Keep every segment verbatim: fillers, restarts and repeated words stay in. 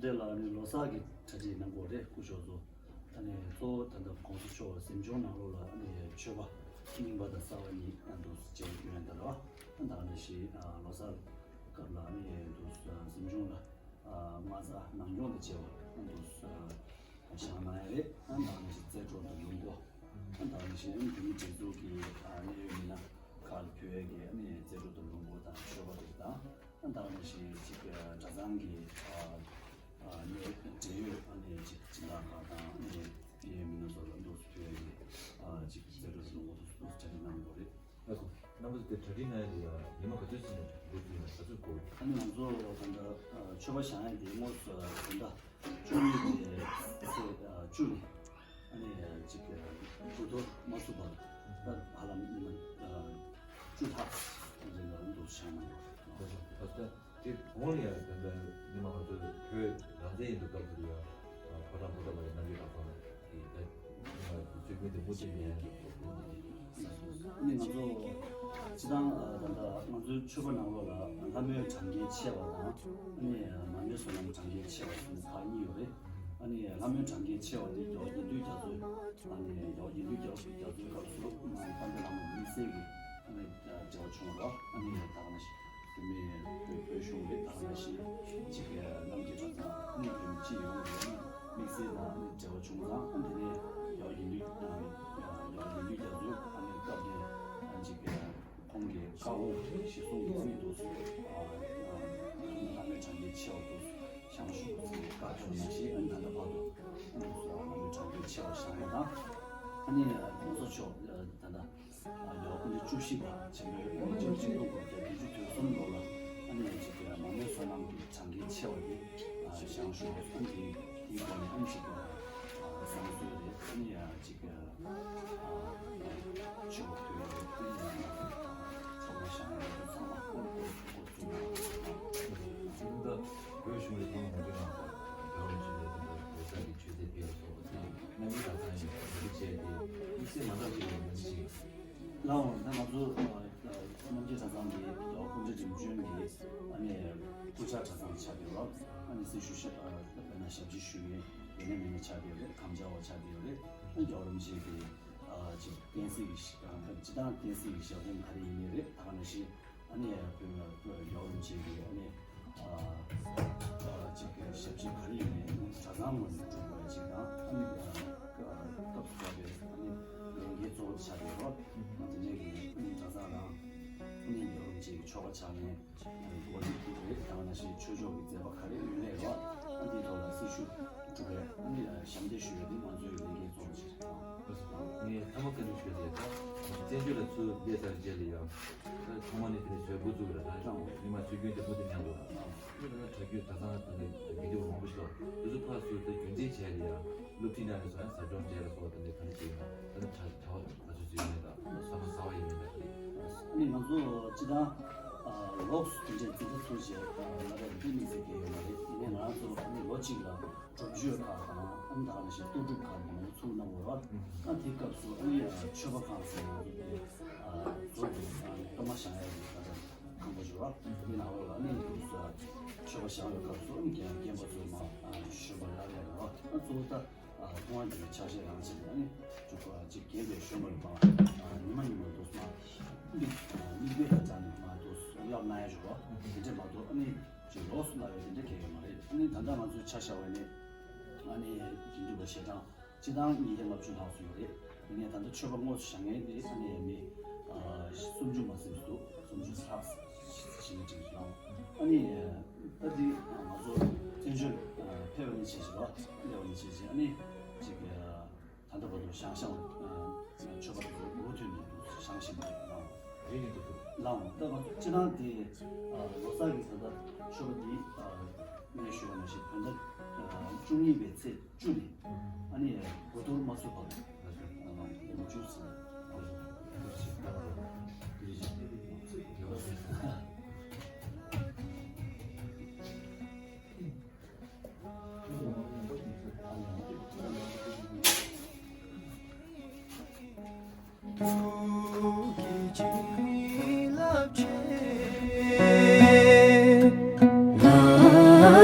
དེ་ལ་ནི་ལོ་གསར་གྱི་གྲ་སྒྲིག་གནང་དགོས་རེད། སྐུ་ཞབས་ཚོ། ཨ་ནི་གཙོ་བོ་ད་ལྟ་གོང་ས་མཆོག་གཟིམ་ཆུང་ནང་ལོགས་ལ་ཨ་ནི་མཆོད་པ་རྙིང་པ་དང་གསར་པ་གཉིས་ཨ་འདུག་སེ་མཇལ་རྒྱུ་ཡོད་འདུག་ལ། ཨ་ད་ནི་ཞིག་ཨ་ལོ་གསར་སྐབས་ལ་ཨ་ནི་འདུག་སེ་གཟིམ་ཆུང་ལ་ཨ་མ་རྩ་ནང་སྐྱོང་དང་བཅས་པ་ཨ་འདུག་སེ་བཞེངས་གནང་ཡ་རེད། ཨ་ད་ནི་ཞིག་རྩེ་སྤྲོ་དང་ལུང་པོ། ཨ་ད་ནི་ཞིག་ཨ་ནི་བོད་མི་སྒྲིག་འཛུགས་ཀྱི་ཨ་གནད་ཡོད་མི་སྣ་ཁག་ལ་ཕུལ་ཡ་གི་ཨ་ནི་རྩེ་སྤྲོ་དང་ལུང་པོ་དང་མཆོད་པ་རེད་དང་། ཨ་ད་ག་ནང་བཞིན་ཅིག་གྲྭ་ཚང་གི་ཨ་ཨ་ནི་འབྲེལ་ཡོད་ཨ་ནི་ཅིག་སྦྱིན་བདག་ཁག་དང་ཨ་ནི་ཕན་ཡོན་མི་སྣ་ཚོ་ལ་འདུག་སེ་ཕུལ་ཡ་གི་ཨ་ཅིག་རྩེ་སྤྲོ་ལུང་པོ་འདུག་སེ་གྲ་སྒྲིག་གནང་དགོས་རེད། ལགས་སོ། རྣམ་པ་ཚོ་དེ་གྲ་སྒྲིག་གནང་ཡ་དེ་ཡ་ཉི་མ་ག་ཚོད་ཙམ་འགོར་གྱི་ཡོད་ན། ག་ཚོད་འགོར། ཨ་ནི་ང་ཚོ་ད་ལྟ་ཨ་མཆོད་པ་བཞེངས་ཡ་དེ་དངོས་སུ་ད་ལྟ་བཅུ་གཉིས་ཀྱི་ཚེས་བཅུ་ནས་ཨ་ནི་ཅིག་དགུ་གཏོར་མ་ཚུགས་བར་ད་ཧ་ལམ་ཉི་མ་བཅུ་ལྷག་རིང་ལ་འདུག་བཞེངས་གནང་དགོས་རེད། ད་ལྟ་དེ་གོང་ལ་ཡང་ད་ལྟ་ཉི་མ་ང་ཚོ་བོད་རང་བཙན་ཡིན་དུས་སྐབས་དེར་ཡང་ཕོ་བྲང་པོ་ཏ་ལ་ཡང་རྣམ་རྒྱལ་གྲྭ་ཚང་གི་ད་ཉི་མ་བཅུ་བདུན་དེ་མུ་མཐུད་ནས་ཡང་ནི་ང་ཚོ་སྤྱི་བཏང་ད་ལྟ་ང་ཚོའི་ཆོས་པ་ནང་ལོགས་ལ་ལྷ་མོའི་གྲངས་ཀའི་ཆེ་བ་དང་ཨ་ནི་མ་མོའི་བསོད་ནམས་གྲངས་ཀའི་ཆེ་བ་ཟེར་ནས་ཁག་གཉིས་ཡོད་རེད། ཨ་ནི་ལྷ་མོའི་གྲངས་ཀའི་ཆེ་བ་དེ་རྒྱལ་བ་དགེ་འདུན་རྒྱ་མཚོས་ཨ་ནི་རྒྱལ་བ་དགེ་འདུན་རྒྱ་མཚོའི་སྐབས་སུ་དཔལ་ལྡན་ལྷ་མོ་དམིགས་བསལ་གྱི་ཨ་ནི་འབྲེལ་བ་བྱུང་བ་རེད། ཨ་ནི་ད་ག་ནང་བཞིན་བོད་མིའི་བོད་བོད་གཞུང་གི་ད་ག་ནང་བཞིན་གཅིག་གི་རྣམ་རྒྱལ་གྲྭ་ཚང་ཨ་ནི་བོད་མི་སྤྱི་ཡོངས་ཀྱི་ཨ་ནི་དམིགས་བསལ་དང་ཨ་ནི་འབྲེལ་བ་བྱུང་ཙང་ཨ་ནི་དེ་ནས་རྒྱལ་བ་དགེ་འདུན་རྒྱལ་བ་དགེ་འདུན་རྒྱ་མཚོས་ཨ་ནི་སྐབས་དེ་ཨ་གཅིག་གི་ཁོང་གི་བཀའ་དབང་གཞིར་བཟུང་གི་ཚུལ་དུ་ཨ་ཨ་ལྷ་མོའི་གྲངས་ཀའི་ཆེ་བ་དུ་བཞེངས་ཞུ་བ་ཚུལ་བཀའ་ཁྱོན་ནང་བཞིན་ཨ་ནི་ད་ལྟ་བར་དུ་ཨ་ནི་ལྷ་མོའི་གྲངས་ཀའི་ཆེ་བ་བཞེངས་ཡ་དང་ཨ་ནི་གོང་ས་མཆོག་ད་ལྟ་ཡང་དགུང་གྲངས་བཅུ་བཞི་པ་ཆེན་པོའི་དབུ་ཆེན་ཆིག་སྟོང་དགུ་བརྒྱ་བདུན་ཅུ་དོན་གསུམ་ལོ་ལ་ཨ་ནི་ཅིག་མ་མོའི་བསོད་ནམས་ཀྱི་གྲངས་ཀའི་ཆེ་བ་དེ་བཞེངས་ཞུ་བ་ཨ་ནི་དེའི་སྒོ་ནས་ཨ་ནི་ཅིག་བསམ་ཚུལ་རེད། ཨ་ནི་ཅིག་ཆོས་པ་ཕུལ་ཡོད་རེད། ཨ་ནི་ཚོགས་པ་བཞེངས་ཡོད་རེད། ཚང་མ་སྐོར་སྐོར་སྐོར་བཙུགས་ནས་ད་བོད་གཞུང་ལས་ཐོག་མ་འདྲ་ན་རྒྱལ་བ་རིན་པོ་ཆེ་ལས་དང་ལོ་གསར་གྱི་ཆོས་སྡེ་སྤེལ་བ་སོགས་པ་དེ་རྣམ་པའི་གྲྭ་ཚང་ཡིན་པ་དེ་བྱས་ཏེ་དམིགས་བསལ་མ་འདྲ་ཞིག་ཡོད་མིན་ཞིག་ལའོ། ད་ང་ཚོ་རྣམ་རྒྱལ་གྲྭ་ཚང་གི་རྒྱལ་བ་སྐུ་ཕྲེང་རིམ་བྱོན་གྱི་ཨ་ནི་སྐུ་བཅར་གྲྭ་ཚང་ཆགས་ཡོད་རོགས། ཨ་ནི་སྲི་ཞུ་ཞབས་དཔེར་ན་ཞབས་ཕྱི་ཞུ་མཁན་ཡིན་ན་མིན་ན་ཆགས་ཡོད་རེད། དམ་བཅའ་བ་ཆགས་ཡོད་རེད། ཨ་རྒྱལ་བ་རིན་པོ་ཆེ་གི་ཅིག་བསྟན་སྲིད་ཀྱི་སྤྱི་བཏང་བསྟན་སྲིད་ཀྱི་ཞབས་རིམ་ག་རེ་ཡིན་ནའི་རེད། ད་ག་ནང་བཞིན་ཨ་ནི་བོད་ལ་རྒྱལ་བ་རིན་པོ་ཆེ་གི་ཨ་ནི་ཅིག་ཞབས་ཕྱི་ག་རེ་ཡིན་ནའི་གྲྭ་ཚང་ངོས་ནས་སྒྲུབ་དགོས་ཡ་ཅིག་དང་ཨ་ནི་སྐབས་སུ་བབས་པའི་ཨ་ནི་ལས་འགན་གཙོ་བོ་ཆགས་ཡོད་རོགས། ང་ཚོ་གཉིས་ཀྱི་ཨ་ནི་གྲྭ་ཚང་རང་ཨ་ནི་རྒྱལ་བ་རིན་པོ་ཆེ་གི་ཆོ་ག་ཕྱག་ལེན་འགོ་ཁྲིད་ཀྱི་རེད། ད་ག་ནང་བཞིན་ཆོས་ཕྱོགས་ཀྱི་མཛད་པ་ག་རེ་ཡོད་ནའི་རོགས། ཨ་འདིའི་ཐོག་ལ་སྲི་ཞུ་སྒྲུབ་པའི་ཨ་ནི་ཞབས་འདེགས་ཞུ་ཡ་འདི་ང་ཚོའི་ལས་འགན་གཙོ་བོ་ཞིག་རེད། ངས་ཐ་མ་བཀའ་འདྲི་ཞུ་ཡ་དེ་ད་བཙན་བྱོལ་ལ་ཚུར་སླེབས་ཚར་རྗེས་ལ་ཡང་ད་ཚང་མ་ནས་དེ་ནས་བཟོས་འགོ་བཙུགས་ར། ད་ཡང་མི་མང་སྲོལ་རྒྱུན་དེ་མུ་མཐུད་ཉམས་འགྲོ་ར། ད་ད་གྲྭ་རྒྱུན་གྲྭ་ཚང་དེ་ནས་དགེ་འདུན་མང་པོ་ཞིག་ལ་དེ་ཚོ་ཕར་ཚུར་ད་རྒྱུན་འཛིན་བྱས་ལ་ཡང་སློབ་ཁྲིད་གནང་ནས་སོང་ཡང་ཟབ་སྦྱོང་བྱས་ལ་སོགས་དེ་ནས་ག་འདྲ་བྱས་ཡིན་ན་ད་ནི་གྲྭ་གྲྭ་བ་ག་ཚོད་ཚོད་ཡིན་མིན་དང་ས་མ་ས་བ་ཡིན་མིན་དང་དེ། ཨ་ནི་ང་ཚོ་སྤྱི་བཏང་ལོགས་སུ་དེ་འདྲའི་འཛིན་གྲྭ་ཚུགས་བྱས་ལ་ད་འདི་དམིགས་བསལ་གལ་ཡོད་མ་རེད། ཡིན་ནའི་ང་རང་ཚོ་ཨ་ནི་ལོ་གཅིག་ལ་སྒྲུབ་མཆོད་ཁག་དང་ཨ་ནི་ད་ག་ནང་བཞིན་བསྟུན་གྲུབ་ཁག་དེ་ཚོ་ཚུགས་གནང་དགོས་ར། ཨ་དེའི་སྐབས་སུ་ཨ་ནི་ཆོས་པ་ཁག་ཚོ་ང་ཚོ་དེ་ཟུར་དུ་གཏོར་མ་བཞེངས་ཡ་ཡོད་ད་ལྟ་ཁང་པ་ཞིག་ར། དེ་ནང་ལོགས་ལ་ཨ་ནི་ཆོས་པ་བཞེངས་པའི་སྐབས་སུ་ཨ་ནི་རྒན་རྒན་པ་ཚོ་མ་ཞུས་པ་ལ་ཡ་ར། ཨ་གཙོ་བོ་ད་ཨ་ཁོང་གི་ཕྱག་བཞེས་རང་བྱས་ནས་ཨ་ནི་ཅིག་ཅིག་རྒན་པའི་གཞོན་པ་ལ་མ་ཉི་མ་ཉི་མ་དུ་མ་མིག་མིག་དཔེ་ལ་སྦྱར་ནས་མ་དུ་བསླབ་གནང་ཡ་ཞུ་བ་དེ་འདྲས་མ་གཏོགས་ཨ་ནི་ཅིག་ལོགས་སུ་བསླབ་ཡ་དེ་འདྲས་གལ་ཡོད་མ་རེད། ཨ་ནི་ད་ལྟ་ང་ཚོའི་ཆ་བཞག་པ་ནི་ཨ་ནི་དགེ་འདུན་པ་ཞལ་གྲངས་སྤྱི་བཏང་ཉིས་བརྒྱ་ལྔ་བཅུ་ལྷག་ཙམ་ཡོད་རེད། ཡིན་ནའི་ད་ལྟ་ཆོས་པ་དངོས་སུ་བཞེངས་མཁན་དེ་ཨ་ནི་མི་སུམ་ཅུ་མ་ཟིན་འདུག་སུམ་ཅུ་ལྷག་ཞིག་ཅིག་ཡོད། ཨ་ནི། ད་འདི་ང་ཚོ་བཙན་བྱོལ་ཕེབས་པ་ནས་བྱས་བྱས་པ་སླེབས་པ་ནས་བྱས་བྱས་ཨ་ནི་ཅིག་ད་ལྟ་བར་དུ་བཞེངས་བཞེངས་ཆོས་པ་དེ་ཚོ་མུ་མཐུད་ནས་བཞེངས་བཞིན་པ་རེད། རེད་ཡིན་འདུག་ལའང་ད་ང་ཚོ་སྤྱི་བཏང་དེ་ལོ་གསར་གྱི་ད་ལྟ་ཆོས་པ་འདི་ངས་ཞུས་པ་ནང་བཞིན་བོད་ཟླ་བཅུ་གཉིས་པའི་ཚེས་བཅུ་ནས་ཨ་ནི་དགུ་གཏོར་མ་ཚུགས་བར་ཡོང་བཅུག་ཟིན།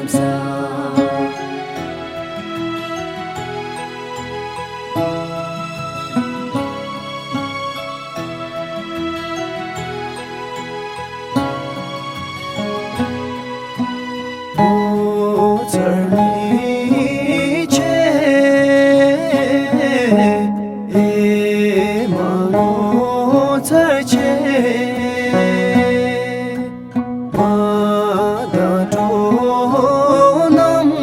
ནམ་བཟང་། ངོ་མཚར་མི་ཆེ། ཨེ་མ་ངོ་མཚར་ཆེ། མ་དང་གྲོགས་རྣམས་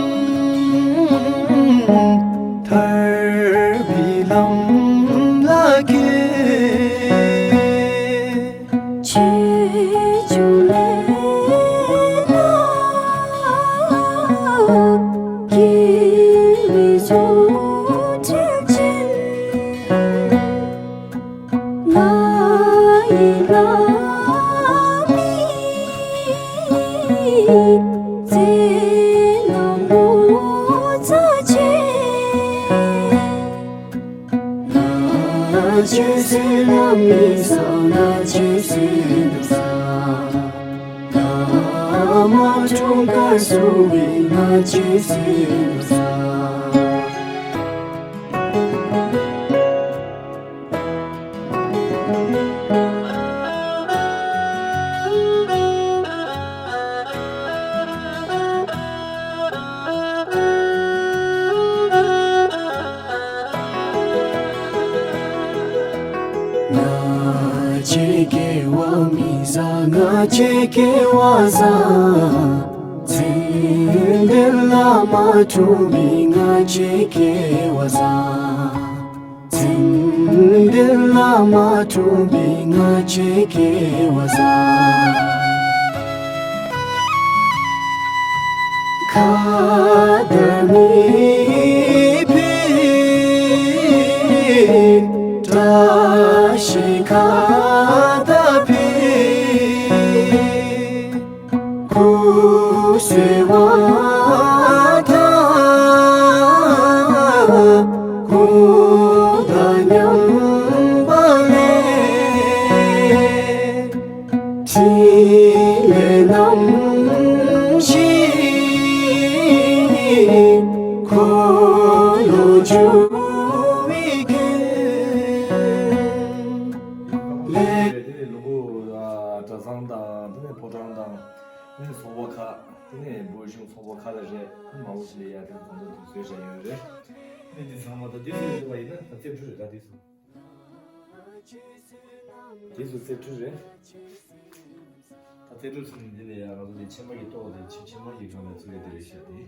ཐར་པའི་ལམ་ལ་བསྐྱོད། ཆོས་འབྱུང་ལས་ལ་སྐྱེས་པའི་ཚོགས་གྲལ་ཅན། ང་ཡི་བླ་མའི་མཛད་རྣམ་ངོ་མཚར་ཆེ། ང་ཆོས་སྲིད་ལམ་མི་བཟང་། ང་ཆོས་སྲིད་ལམ་བཟང་། བླ་མ་འཁྲུངས་སྐར་བསུ་བའི། ང་ཆོས་སྲིད་ལམ་བཟང་། ང་བཅས་སྐྱེ་བ་མི་བཟང་། ང་བཅས་སྐྱེ་བ་བཟང་། མཚན་ལྡན་བླ་མ་འཁྲུངས་པའི། ང་བཅས་སྐྱེ་བ་བཟང་། མཚན་ལྡན་བླ་མ་འཁྲུངས་པའི། ང་བཅས་སྐྱེ་བ་བཟང་། ཁ་དར་མི་འཕེན། བཀྲ་ཤིས་ཁ་དར་འཕེན། སྐུ་གསོལ་བ་དང་སྐུ་དང་མཉམ་པ་ལས། ཕྲིན་ལས་རྣམ་བཞི་འཁོར་ལོ་སྒྱུར་བའི་མགོན། ལས། དེ་ནས་ལུང་ཁུག་གྲྭ་ཚང་དང་། དེ་ནས་ཕོ་བྲང་དང་། དེ་ནས་ཚོགས་པ་ཁག་དེ་ནས་བོད་གཞུང་ཚོགས་པ་ཁག་ལ་རེད། མང་པོ་ཞིག་ལ་ཡར་ཐེན་གོང་དུ་དུས་ཚོད་བཞག་ཡོད་རེད། དེ་ནས་འདི་ཚང་མ་ད་འདི་ཚོ་ཡོད་པ་ཡིན་ན་ད་རྩེ་ཕྲུག་རེད། ད་འདི་ཚོ། དེ་ཚོ་རྩེ་ཕྲུག་རེད། ད་རྩེ་ཕྲུག་ཚོ་ནི་འདི་ནས་ཡང་ང་ཚོ་འདི་ཕྱེ་མ་གི་ཏོག་དེ་ཕྱེ་ཕྱེ་མ་གི་སྒང་ལ་ཚུད་ཡོད་དེ་རེད་ཤག་དེ།